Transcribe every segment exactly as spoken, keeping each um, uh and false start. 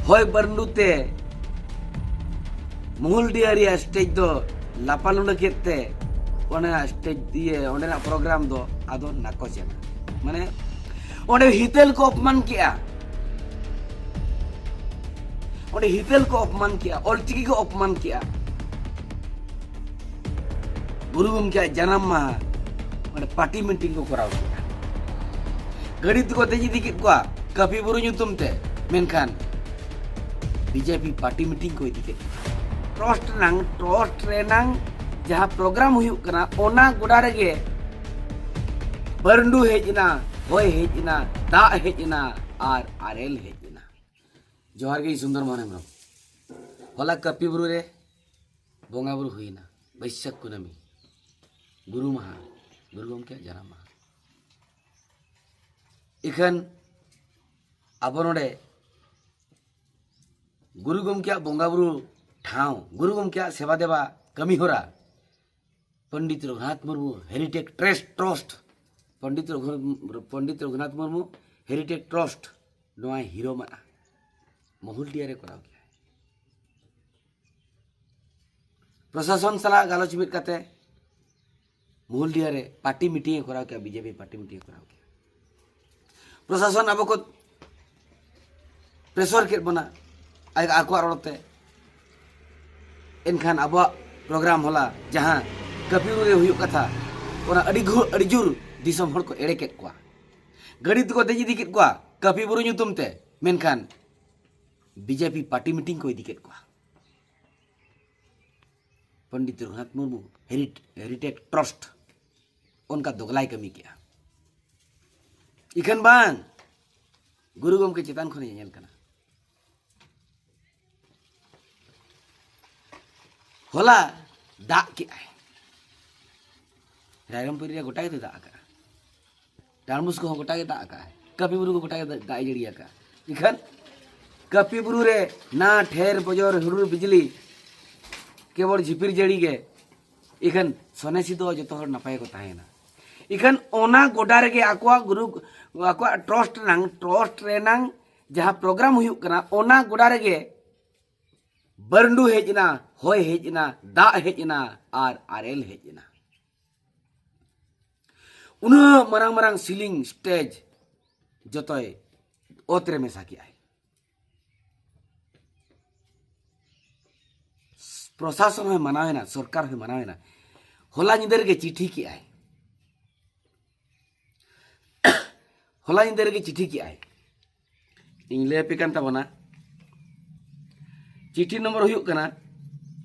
ᱦᱚᱭ ᱵᱟᱹᱨᱰᱩ ᱛᱮ ᱢᱩᱦᱩᱞᱰᱤᱦᱟ ᱨᱮᱭᱟᱜ ᱥᱴᱮᱡᱽ ᱫᱚ ᱞᱟᱯᱟᱞᱩᱸᱰᱟᱹ ᱠᱮᱫ ᱛᱮ ᱚᱱᱟ ᱥᱴᱮᱡᱽ ᱤᱭᱟᱹ ᱚᱸᱰᱮᱱᱟᱜ ᱯᱨᱳᱜᱨᱟᱢ ᱫᱚ ᱟᱫᱚ ᱱᱟᱠᱚᱪ ᱮᱱᱟ᱾ ᱢᱟᱱᱮ ᱚᱸᱰᱮ ᱦᱤᱛᱟᱹᱞ ᱠᱚ ᱚᱯᱢᱟᱱ ᱠᱮᱜᱼᱟ, ᱚᱸᱰᱮ ᱦᱤᱛᱟᱹᱞ ᱠᱚ ᱚᱯᱢᱟᱱ ᱠᱮᱜᱼᱟ, ᱚᱞᱪᱤᱠᱤ ᱠᱚ ᱚᱯᱢᱟᱱ ᱠᱮᱜᱼᱟ᱾ ᱜᱩᱨᱩ ᱜᱚᱢᱠᱮᱭᱟᱜ ᱡᱟᱱᱟᱢ ᱢᱟᱦᱟ ᱚᱸᱰᱮ ᱯᱟᱨᱴᱤ ᱢᱤᱴᱤᱝ ᱠᱚ ᱠᱚᱨᱟᱣ ᱠᱮᱫᱟ᱾ ᱜᱟᱹᱰᱤ ᱛᱮᱠᱚ ᱫᱮᱡ ᱤᱫᱤ ᱠᱮᱫ ᱠᱚᱣᱟ ᱠᱟᱹᱯᱤ ᱵᱩᱨᱩ ᱧᱩᱛᱩᱢ ᱛᱮ, ᱢᱮᱱᱠᱷᱟᱱ ᱵᱤᱡᱮᱯᱤ ᱯᱟᱨᱴᱤ ᱢᱤᱴᱤᱝ ᱠᱚ ᱤᱫᱤ ᱠᱮᱫ ᱠᱚᱣᱟ᱾ ᱴᱨᱟᱥᱴ ᱱᱟᱝ, ᱴᱨᱟᱥᱴ ᱨᱮᱱᱟᱝ ᱡᱟᱦᱟᱸ ᱯᱨᱳᱜᱨᱟᱢ ᱦᱩᱭᱩᱜ ᱠᱟᱱᱟ, ᱚᱱᱟ ᱜᱚᱰᱟ ᱨᱮᱜᱮ ᱵᱟᱹᱨᱰᱩ ᱦᱮᱡ ᱮᱱᱟ, ᱦᱚᱭ ᱦᱮᱡ ᱮᱱᱟ, ᱫᱟᱜ ᱦᱮᱡ ᱮᱱᱟ ᱟᱨ ᱟᱨᱮᱞ ᱦᱮᱡ ᱮᱱᱟ᱾ ᱡᱚᱦᱟᱨ ᱜᱮ, ᱤᱧ ᱥᱩᱱᱫᱚᱨ ᱢᱳᱦᱚᱱ ᱦᱮᱢᱵᱨᱚᱢ᱾ ᱦᱚᱞᱟ ᱠᱟᱹᱯᱤ ᱵᱩᱨᱩ ᱨᱮ ᱵᱚᱸᱜᱟ ᱵᱩᱨᱩ ᱦᱩᱭᱱᱟ, ᱵᱟᱹᱭᱥᱟᱹᱠᱷ ᱠᱩᱱᱟᱹᱢᱤ, ᱜᱩᱨᱩ ᱢᱟᱦᱟ, ᱜᱩᱨᱩ ᱜᱚᱢᱠᱮᱭᱟᱜ ᱡᱟᱱᱟᱢ ᱢᱟᱦᱟ᱾ ᱤᱠᱷᱟᱹᱱ ᱟᱵᱚ ᱱᱚᱰᱮ ᱜᱩᱨᱩ ᱜᱚᱢᱠᱮᱭᱟᱜ ᱵᱚᱸᱜᱟ ᱵᱩᱨᱩ ᱴᱷᱟᱶ, ᱜᱩᱨᱩ ᱜᱚᱢᱠᱮᱭᱟᱜ ᱥᱮᱵᱟ ᱫᱮᱵᱟ ᱠᱟᱹᱢᱤ ᱦᱚᱨᱟ, Pandit Raghunath Murmu heritage trust, trust, Pandit Raghu-, Pandit Raghunath Murmu heritage trust ᱱᱚᱣᱟᱭ ᱦᱤᱨᱚᱢᱟᱜᱼᱟ, ᱢᱚᱦᱩᱞᱰᱤᱦᱟ ᱨᱮ ᱠᱚᱨᱟᱣ ᱠᱮᱫᱟ᱾ ᱯᱨᱚᱥᱟᱥᱚᱱ ᱥᱟᱞᱟᱜ ᱜᱟᱞᱚᱪ ᱢᱤᱫ ᱠᱟᱛᱮ ᱢᱩᱦᱩᱞᱰᱤᱦᱟ ᱨᱮ ᱯᱟᱨᱴᱤ ᱢᱤᱴᱤᱝ ᱮ ᱠᱚᱨᱟᱣ ᱠᱮᱫᱟ, ᱵᱤᱡᱮᱯᱤ ᱯᱟᱨᱴᱤ ᱢᱤᱴᱤᱝ ᱮ ᱠᱚᱨᱟᱣ ᱠᱮᱫᱟ᱾ ᱯᱨᱚᱥᱟᱥᱚᱱ ᱟᱵᱚ ᱠᱚ ᱯᱨᱮᱥᱚᱨ ᱠᱮᱫ ᱵᱚᱱᱟ ᱟᱡ-, ᱟᱠᱚᱣᱟᱜ ᱨᱚᱲ ᱛᱮ᱾ ᱮᱱᱠᱷᱟᱱ ᱟᱵᱚᱣᱟᱜ ᱯᱨᱳᱜᱨᱟᱢ ᱦᱚᱞᱟ ᱡᱟᱦᱟᱸ ᱠᱟᱹᱯᱤ ᱵᱩᱨᱩ ᱨᱮ ᱦᱩᱭᱩᱜ ᱠᱟᱛᱷᱟ, ᱚᱱᱟ ᱟᱹᱰᱤ ᱜᱷᱩ-, ᱟᱹᱰᱤ ᱡᱳᱨ ᱫᱤᱥᱚᱢ ᱦᱚᱲ ᱠᱚ ᱮᱲᱮ ᱠᱮᱫ ᱠᱚᱣᱟ᱾ ᱜᱟᱹᱰᱤ ᱛᱮᱠᱚ ᱫᱮᱡ ᱤᱫᱤ ᱠᱮᱫ ᱠᱚᱣᱟ ᱠᱟᱹᱯᱤ ᱵᱩᱨᱩ ᱧᱩᱛᱩᱢ ᱛᱮ, ᱢᱮᱱᱠᱷᱟᱱ ᱵᱤᱡᱮᱯᱤ ᱯᱟᱨᱴᱤ ᱢᱤᱴᱤᱝ ᱠᱚ ᱤᱫᱤ ᱠᱮᱫ ᱠᱚᱣᱟ᱾ ᱯᱚᱱᱰᱤᱛ ᱨᱚᱜᱷᱩᱱᱟᱛᱷ ᱢᱩᱨᱢᱩ ᱦᱮᱨᱤᱴ-, ᱦᱮᱨᱤᱴᱮᱡᱽ ᱴᱨᱟᱥᱴ ᱚᱱᱠᱟ ᱫᱚᱜᱽᱞᱟᱭ ᱠᱟᱹᱢᱤ ᱠᱮᱜᱼᱟ᱾ ᱤᱠᱷᱟᱹᱱ ᱵᱟᱝ, ᱜᱩᱨᱩ ᱜᱚᱢᱠᱮ ᱪᱮᱛᱟᱱ ᱠᱷᱚᱱ ᱧᱮᱧᱮᱞ ᱠᱟᱱᱟ᱾ ᱦᱚᱞᱟ ᱫᱟᱜ ᱠᱮᱜᱼᱟᱭ, ᱨᱟᱭᱨᱚᱝᱯᱩᱨ ᱨᱮ ᱜᱚᱴᱟ ᱜᱮᱛᱚ ᱫᱟᱜ ᱟᱠᱟᱜᱼᱟ᱾ ᱰᱟᱸᱰᱵᱩᱥ ᱠᱚᱦᱚᱸ ᱜᱚᱴᱟ ᱜᱮ ᱫᱟᱜ ᱟᱠᱟᱜᱼᱟᱭ, ᱠᱟᱹᱯᱤ ᱵᱩᱨᱩ ᱠᱚ ᱜᱚᱴᱟ ᱜᱮ ᱫᱟᱜ ᱮ ᱡᱟᱹᱲᱤ ᱟᱠᱟᱜᱼᱟ᱾ ᱤᱠᱷᱟᱹᱱ ᱠᱟᱹᱯᱤ ᱵᱩᱨᱩ ᱨᱮ ᱱᱟ ᱴᱷᱮᱨ ᱵᱚᱡᱚᱨ ᱦᱩᱰᱩᱨ ᱵᱤᱡᱽᱞᱤ, ᱠᱮᱵᱚᱞ ᱡᱷᱤᱯᱤᱨ ᱡᱟᱹᱲᱤ ᱜᱮ᱾ ᱤᱠᱷᱟᱹᱱ ᱥᱚᱱᱮᱥᱤ ᱫᱚ ᱡᱚᱛᱚ ᱦᱚᱲ ᱱᱟᱯᱟᱭ ᱠᱚ ᱛᱟᱦᱮᱸᱭᱮᱱᱟ᱾ ᱤᱠᱷᱟᱹᱱ ᱚᱱᱟ ᱜᱚᱰᱟ ᱨᱮᱜᱮ ᱟᱠᱚᱣᱟᱜ ᱜᱩᱨᱩ, ᱟᱠᱚᱣᱟᱜ ᱴᱨᱟᱥᱴ ᱨᱮᱱᱟᱝ, ᱴᱨᱟᱥᱴ ᱨᱮᱱᱟᱝ ᱡᱟᱦᱟᱸ ᱯᱨᱳᱜᱨᱟᱢ ᱦᱩᱭᱩᱜ ᱠᱟᱱᱟ, ᱚᱱᱟ ᱜᱚᱰᱟ ᱨᱮᱜᱮ ᱵᱟᱹᱨᱰᱩ ᱦᱮᱡ ᱮᱱᱟ, ᱦᱚᱭ ᱦᱮᱡ ᱮᱱᱟ, ᱫᱟᱜ ᱦᱮᱡ ᱮᱱᱟ, ᱟᱨ ᱟᱨᱮᱞ ᱦᱮᱡ ᱮᱱᱟ᱾ ᱩᱱᱟᱹᱜ ᱢᱟᱨᱟᱝ ᱢᱟᱨᱟᱝ ᱥᱤᱞᱤᱝ ᱥᱴᱮᱡᱽ ᱡᱚᱛᱚᱭ ᱚᱛ ᱨᱮ ᱢᱮᱥᱟ ᱠᱮᱜᱼᱟᱭ᱾ ᱯᱨᱚᱥᱟᱥᱚᱱ ᱦᱚᱸᱭ ᱢᱟᱱᱟᱣᱮᱱᱟ, ᱥᱚᱨᱠᱟᱨ ᱦᱚᱸᱭ ᱢᱟᱱᱟᱣᱮᱱᱟ᱾ ᱦᱚᱞᱟ ᱧᱤᱫᱟᱹ ᱨᱮᱜᱮ ᱪᱤᱴᱷᱤ ᱠᱮᱜᱼᱟᱭ, ᱦᱚᱞᱟ ᱧᱤᱫᱟᱹ ᱨᱮᱜᱮ ᱪᱤᱴᱷᱤ ᱠᱮᱜᱼᱟᱭ᱾ ᱤᱧ ᱞᱟᱹᱭ ᱟᱯᱮ ᱠᱟᱱ ᱛᱟᱵᱚᱱᱟ, ᱪᱤᱴᱷᱤ ᱱᱚᱢᱵᱚᱨ ᱦᱩᱭᱩᱜ ᱠᱟᱱᱟ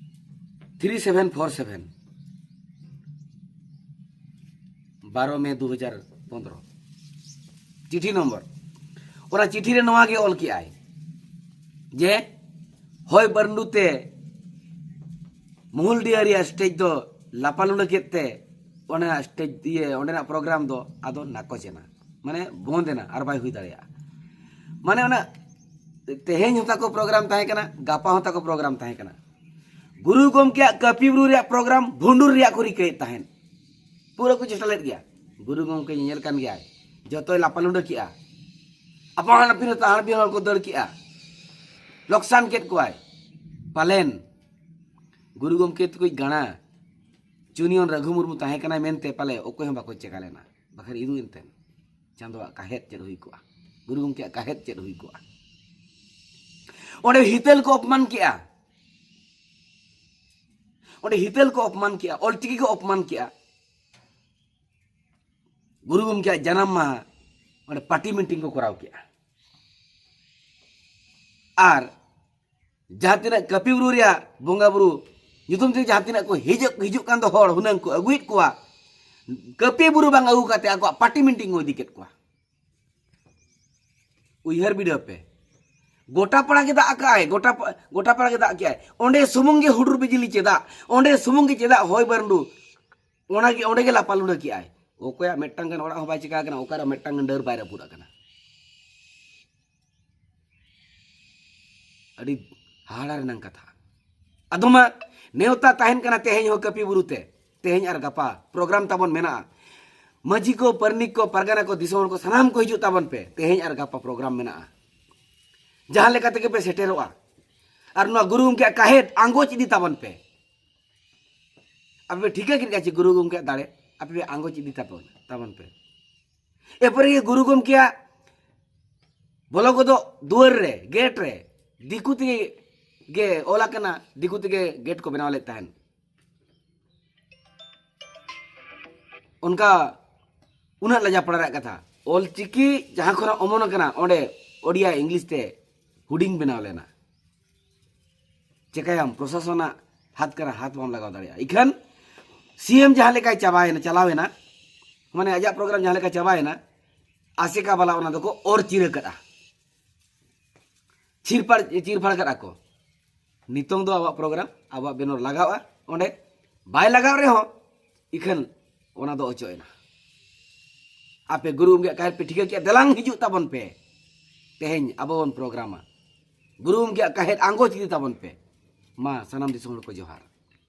ᱛᱷᱨᱤ ᱥᱮᱵᱷᱮᱱ ᱯᱷᱳᱨ ᱥᱮᱵᱷᱮᱱ, ᱵᱟᱨᱚ ᱢᱮ ᱫᱩ ᱦᱟᱡᱟᱨ ᱯᱚᱱᱫᱽᱨᱚ᱾ ᱪᱤᱴᱷᱤ ᱱᱚᱢᱵᱚᱨ, ᱚᱱᱟ ᱪᱤᱴᱷᱤ ᱨᱮ ᱱᱚᱣᱟ ᱜᱮ ᱚᱞ ᱠᱮᱜᱼᱟᱭ ᱡᱮ ᱦᱚᱭ ᱵᱟᱹᱨᱰᱩ ᱛᱮ ᱢᱚᱦᱩᱞᱰᱤᱦᱟ ᱨᱮᱭᱟᱜ ᱥᱴᱮᱡᱽ ᱫᱚ ᱞᱟᱯᱟᱞᱩᱸᱰᱟᱹ ᱠᱮᱫ ᱛᱮ ᱚᱸᱰᱮᱱᱟᱜ ᱥᱴᱮᱡᱽ, ᱤᱭᱟᱹ, ᱚᱸᱰᱮᱱᱟᱜ ᱯᱨᱳᱜᱨᱟᱢ ᱫᱚ ᱟᱫᱚ ᱱᱟᱠᱚᱪ ᱮᱱᱟ, ᱢᱟᱱᱮ ᱵᱚᱱᱫ ᱮᱱᱟ, ᱟᱨ ᱵᱟᱭ ᱦᱩᱭ ᱫᱟᱲᱮᱭᱟᱜᱼᱟ᱾ ᱢᱟᱱᱮ ᱚᱱᱟ ᱛᱮᱦᱮᱧ ᱦᱚᱸ ᱛᱟᱠᱚ ᱯᱨᱳᱜᱨᱟᱢ ᱛᱟᱦᱮᱸ ᱠᱟᱱᱟ, ᱜᱟᱯᱟ ᱦᱚᱸ ᱛᱟᱠᱚ ᱯᱨᱳᱜᱨᱟᱢ ᱛᱟᱦᱮᱸ ᱠᱟᱱᱟ᱾ ᱜᱩᱨᱩ ᱜᱚᱢᱠᱮᱭᱟᱜ ᱠᱟᱹᱯᱤ ᱵᱩᱨᱩ ᱨᱮᱭᱟᱜ ᱯᱨᱳᱜᱨᱟᱢ ᱵᱷᱩᱸᱰᱩᱨ ᱨᱮᱭᱟᱜ ᱠᱚ ᱨᱤᱠᱟᱹᱭᱮᱫ ᱛᱟᱦᱮᱸᱫ, ᱯᱩᱨᱟᱹ ᱠᱚ ᱪᱮᱥᱴᱟ ᱞᱮᱫ ᱜᱮᱭᱟ᱾ ᱜᱩᱨᱩ ᱜᱚᱢᱠᱮ ᱧᱮᱧᱮᱞ ᱠᱟᱱ ᱜᱮᱭᱟᱭ, ᱡᱚᱛᱚᱭ ᱞᱟᱯᱟᱞᱩᱸᱰᱟᱹ ᱠᱮᱜᱼᱟ᱾ ᱟᱯᱟᱱ ᱟᱹᱯᱤᱱ ᱦᱚᱸ ᱛᱟᱦᱟᱲ ᱵᱤᱦᱟᱹᱲ ᱠᱚ ᱫᱟᱹᱲ ᱠᱮᱜᱼᱟ, ᱞᱚᱠᱥᱟᱱ ᱠᱮᱫ ᱠᱚᱣᱟᱭ᱾ ᱯᱟᱞᱮᱱ ᱜᱩᱨᱩ ᱜᱚᱢᱠᱮ ᱛᱟᱠᱚᱭᱤᱡ ᱜᱟᱬᱟ ᱪᱩᱱᱤᱭᱚᱱ ᱨᱟᱹᱜᱷᱩ ᱢᱩᱨᱢᱩ ᱛᱟᱦᱮᱸ ᱠᱟᱱᱟᱭ ᱢᱮᱱᱛᱮ ᱯᱟᱞᱮ ᱚᱠᱚᱭ ᱦᱚᱸ ᱵᱟᱠᱚ ᱪᱮᱠᱟ ᱞᱮᱱᱟ, ᱵᱟᱠᱷᱟᱱ ᱤᱫᱩ ᱮᱱᱛᱮᱱ ᱪᱟᱸᱫᱳᱣᱟᱜ ᱠᱟᱦᱮᱫ ᱪᱮᱫ ᱦᱩᱭ ᱠᱚᱜᱼᱟ, ᱜᱩᱨᱩ ᱜᱚᱢᱠᱮᱭᱟᱜ ᱠᱟᱦᱮᱫ ᱪᱮᱫ ᱦᱩᱭ ᱠᱚᱜᱼᱟ᱾ ᱚᱸᱰᱮ ᱦᱤᱛᱟᱹᱞ ᱠᱚ ᱚᱯᱢᱟᱱ ᱠᱮᱜᱼᱟ, ᱚᱸᱰᱮ ᱦᱤᱛᱟᱹᱞ ᱠᱚ ᱚᱯᱢᱟᱱ ᱠᱮᱜᱼᱟ, ᱚᱞᱪᱤᱠᱤ ᱠᱚ ᱚᱯᱢᱟᱱ ᱠᱮᱜᱼᱟ᱾ ᱜᱩᱨᱩ ᱜᱚᱢᱠᱮᱭᱟᱜ ᱡᱟᱱᱟᱢ ᱢᱟᱦᱟ ᱚᱸᱰᱮ ᱯᱟᱨᱴᱤ ᱢᱤᱴᱤᱝ ᱠᱚ ᱠᱚᱨᱟᱣ ᱠᱮᱜᱼᱟ᱾ ᱟᱨ ᱡᱟᱦᱟᱸ ᱛᱤᱱᱟᱹᱜ ᱠᱟᱹᱯᱤ ᱵᱩᱨᱩ ᱨᱮᱭᱟᱜ ᱵᱚᱸᱜᱟ ᱵᱩᱨᱩ ᱧᱩᱛᱩᱢ ᱛᱮ ᱡᱟᱦᱟᱸ ᱛᱤᱱᱟᱹᱜ ᱠᱚ ᱦᱤᱡᱩᱜ, ᱦᱤᱡᱩᱜ ᱠᱟᱱ ᱫᱚ ᱦᱚᱲ ᱦᱩᱱᱟᱹᱝ ᱠᱚ ᱟᱹᱜᱩᱭᱮᱫ ᱠᱚᱣᱟ, ᱠᱟᱹᱯᱤ ᱵᱩᱨᱩ ᱵᱟᱝ ᱟᱹᱜᱩ ᱠᱟᱛᱮ ᱟᱠᱚᱣᱟᱜ ᱯᱟᱨᱴᱤ ᱢᱤᱴᱤᱝ ᱠᱚ ᱤᱫᱤ ᱠᱮᱫ ᱠᱚᱣᱟ᱾ ᱩᱭᱦᱟᱹᱨ ᱵᱤᱰᱟᱹᱣ ᱯᱮ, ᱜᱚᱴᱟ ᱯᱟᱲᱟ ᱜᱮ ᱫᱟᱜ ᱟᱠᱟᱜᱼᱟᱭ, ᱜᱚᱴᱟ ᱯᱟ-, ᱜᱚᱴᱟ ᱯᱟᱲᱟ ᱜᱮ ᱫᱟᱜ ᱠᱮᱜᱼᱟᱭ᱾ ᱚᱸᱰᱮ ᱥᱩᱢᱩᱝ ᱜᱮ ᱦᱩᱰᱩᱨ ᱵᱤᱡᱽᱞᱤ ᱪᱮᱫᱟᱜ? ᱚᱸᱰᱮ ᱥᱩᱢᱩᱝ ᱜᱮ ᱪᱮᱫᱟᱜ ᱦᱚᱭ ᱵᱟᱹᱨᱰᱩ? ᱚᱱᱟᱜᱮ, ᱚᱸᱰᱮ ᱜᱮ ᱞᱟᱯᱟᱞᱩᱸᱰᱟᱹ ᱠᱮᱜᱼᱟᱭ᱾ ᱚᱠᱚᱭᱟᱜ ᱢᱤᱫᱴᱟᱝ ᱜᱟᱱ ᱚᱲᱟᱜ ᱦᱚᱸ ᱵᱟᱭ ᱪᱤᱠᱟ ᱟᱠᱟᱱᱟ, ᱚᱠᱟᱨᱮ ᱢᱤᱫᱴᱟᱝ ᱜᱟᱱ ᱰᱟᱹᱨ ᱵᱟᱭ ᱨᱟᱹᱯᱩᱫ ᱟᱠᱟᱱᱟ᱾ ᱟᱹᱰᱤ ᱦᱟᱦᱟᱲᱟ ᱨᱮᱱᱟᱜ ᱠᱟᱛᱷᱟ᱾ ᱟᱫᱚ ᱢᱟ ᱱᱮᱣᱛᱟ ᱛᱟᱦᱮᱱ ᱠᱟᱱᱟ ᱛᱮᱦᱮᱧ ᱦᱚᱸ ᱠᱟᱹᱯᱤ ᱵᱩᱨᱩ ᱛᱮ, ᱛᱮᱦᱮᱧ ᱟᱨ ᱜᱟᱯᱟ ᱯᱨᱳᱜᱨᱟᱢ ᱛᱟᱵᱚᱱ ᱢᱮᱱᱟᱜᱼᱟ᱾ ᱢᱟᱹᱡᱷᱤ ᱠᱚ, ᱯᱟᱨᱟᱱᱤᱠ ᱠᱚ, ᱯᱟᱨᱜᱟᱱᱟ ᱠᱚ, ᱫᱤᱥᱚᱢ ᱦᱚᱲ ᱠᱚ, ᱥᱟᱱᱟᱢ ᱠᱚ ᱦᱤᱡᱩᱜ ᱛᱟᱵᱚᱱ ᱯᱮ, ᱛᱮᱦᱮᱧ ᱟᱨ ᱜᱟᱯᱟ ᱯᱨᱳᱜᱨᱟᱢ ᱢᱮᱱᱟᱜᱼᱟ᱾ ᱡᱟᱦᱟᱸ ᱞᱮᱠᱟ ᱛᱮᱜᱮ ᱯᱮ ᱥᱮᱴᱮᱨᱚᱜᱼᱟ᱾ ᱟᱨ ᱱᱚᱣᱟ ᱜᱩᱨᱩ ᱜᱚᱢᱠᱮᱭᱟᱜ ᱠᱟᱦᱮᱫ ᱟᱸᱜᱚᱪ ᱤᱫᱤ ᱛᱟᱵᱚᱱ ᱯᱮ᱾ ᱟᱯᱮ ᱯᱮ ᱴᱷᱤᱠᱟᱹ ᱠᱮᱫ ᱜᱮᱭᱟ ᱪᱮ ᱜᱩᱨᱩ ᱜᱚᱢᱠᱮᱭᱟᱜ ᱫᱟᱲᱮ? ᱟᱯᱮ ᱯᱮ ᱟᱸᱜᱚᱪ ᱤᱫᱤ ᱛᱟᱵᱚᱱ, ᱛᱟᱵᱚᱱ ᱯᱮ᱾ ᱮᱨᱯᱚᱨᱮ ᱜᱮ ᱜᱩᱨᱩ ᱜᱚᱢᱠᱮᱭᱟᱜ ᱵᱚᱞᱚ ᱜᱚᱫᱚᱜ ᱫᱩᱣᱟᱹᱨ ᱨᱮ, ᱜᱮᱴ ᱨᱮ, ᱫᱤᱠᱩ ᱛᱮᱜᱮ ᱜᱮ ᱚᱞ ᱟᱠᱟᱱᱟ, ᱫᱤᱠᱩ ᱛᱮᱜᱮ ᱜᱮᱴ ᱠᱚ ᱵᱮᱱᱟᱣ ᱞᱮᱫ ᱛᱟᱦᱮᱱ᱾ ᱚᱱᱠᱟ ᱩᱱᱟᱹᱜ ᱞᱟᱡᱟ ᱯᱟᱲᱟ ᱨᱮᱭᱟᱜ ᱠᱟᱛᱷᱟ, ᱚᱞ ᱪᱤᱠᱤ ᱡᱟᱦᱟᱸ ᱠᱷᱚᱱᱟᱜ ᱚᱢᱚᱱ ᱟᱠᱟᱱᱟ, ᱚᱸᱰᱮ ᱳᱰᱤᱭᱟ ᱤᱝᱞᱤᱥ ᱛᱮ ᱦᱩᱰᱤᱧ ᱵᱮᱱᱟᱣ ᱞᱮᱱᱟ᱾ ᱪᱮᱠᱟᱭᱟᱢ, ᱯᱨᱚᱥᱟᱥᱚᱱᱟᱜ ᱦᱟᱛ ᱠᱟᱱᱟ, ᱦᱟᱛ ᱵᱟᱢ ᱞᱟᱜᱟᱣ ᱫᱟᱲᱮᱭᱟᱜᱼᱟ᱾ ᱤᱠᱷᱟᱹᱱ ᱥᱤ ᱮᱢ ᱡᱟᱦᱟᱸ ᱞᱮᱠᱟᱭ ᱪᱟᱵᱟᱭᱮᱱᱟ, ᱪᱟᱞᱟᱣᱮᱱᱟ, ᱢᱟᱱᱮ ᱟᱡᱟᱜ ᱯᱨᱳᱜᱨᱟᱢ ᱡᱟᱦᱟᱸ ᱞᱮᱠᱟ ᱪᱟᱵᱟᱭᱮᱱᱟ, ᱟᱥᱮᱠᱟ ᱵᱟᱞᱟ ᱚᱱᱟ ᱫᱚᱠᱚ ᱚᱨ ᱪᱤᱨᱟᱹ ᱠᱟᱫᱼᱟ, ᱪᱤᱨᱯᱟᱲ ᱪᱤᱨᱯᱷᱟᱲ ᱠᱟᱫᱼᱟ ᱠᱚ᱾ ᱱᱤᱛᱚᱝ ᱫᱚ ᱟᱵᱚᱣᱟᱜ ᱯᱨᱳᱜᱨᱟᱢ, ᱟᱵᱚᱣᱟᱜ ᱵᱮᱱᱚᱨ ᱞᱟᱜᱟᱣᱼᱟ, ᱚᱸᱰᱮ ᱵᱟᱭ ᱞᱟᱜᱟᱣ ᱨᱮᱦᱚᱸ ᱤᱠᱷᱟᱹᱱ ᱚᱱᱟ ᱫᱚ ᱚᱪᱚᱜ ᱮᱱᱟ᱾ ᱟᱯᱮ ᱜᱩᱨᱩ ᱜᱚᱢᱠᱮᱭᱟᱜ ᱠᱟᱦᱮᱫ ᱯᱮ ᱴᱷᱤᱠᱟᱹ ᱠᱮᱜᱼᱟ, ᱫᱮᱞᱟᱝ ᱦᱤᱡᱩᱜ ᱛᱟᱵᱚᱱ ᱯᱮ, ᱛᱮᱦᱮᱧ ᱟᱵᱚ ᱵᱚᱱ ᱯᱨᱳᱜᱨᱟᱢᱟ᱾ ᱜᱩᱨᱩ ᱜᱚᱢᱠᱮᱭᱟᱜ ᱠᱟᱦᱮᱫ ᱟᱸᱜᱚᱪ ᱤᱫᱤ ᱛᱟᱵᱚᱱ ᱯᱮ᱾ ᱢᱟ ᱥᱟᱱᱟᱢ ᱫᱤᱥᱚᱢ ᱦᱚᱲ ᱠᱚ ᱡᱚᱦᱟᱨ᱾